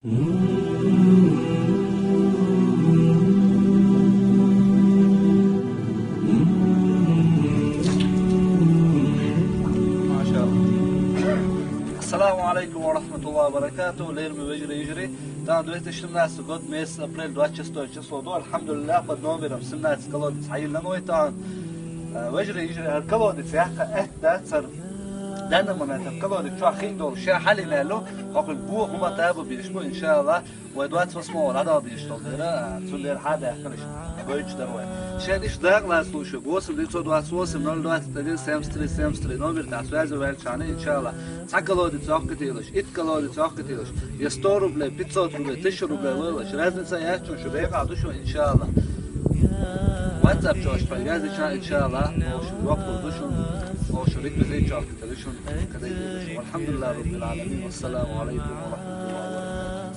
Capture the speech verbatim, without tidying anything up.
Ассаламу алейкум ва рахматуллахи ва баракатуху, лерми вежри ижри. Тан две тысячи семнадцатый год, месяц апрель, двадцать шестое число. Ну, альхамдулиллах, под номером семнадцать колодец хьайиллан вайтан. Э, вежри ижри, ар колодец яхха этта цар. Данна момент колодец чу хин дол, ша хали мелу, хохин бу хума табу бишму, иншаллах. Вай двадцать восьмого ладал бишдол дера, цун дер хада хкалыш. Бойч дарвай. Шен иш дагла слушай, восемь девятьсот двадцать восемь ноль двадцать один семьдесят три семьдесят три номер, та связи валчаны, иншаллах. Ца колодец охкатилыш, ит колодец охкатилыш. Я сто рублей, пятьсот рублей, тысяча рублей лойлыш. Разница я чун шу бега душу, иншаллах. WhatsApp чош, по связи ча, иншаллах. Ошу вопрос душу, ошу реквизит чош, душу, когда душу. Альхамдулиллах, раббил аламин. Ассаламу алейкум ва рахматуллах.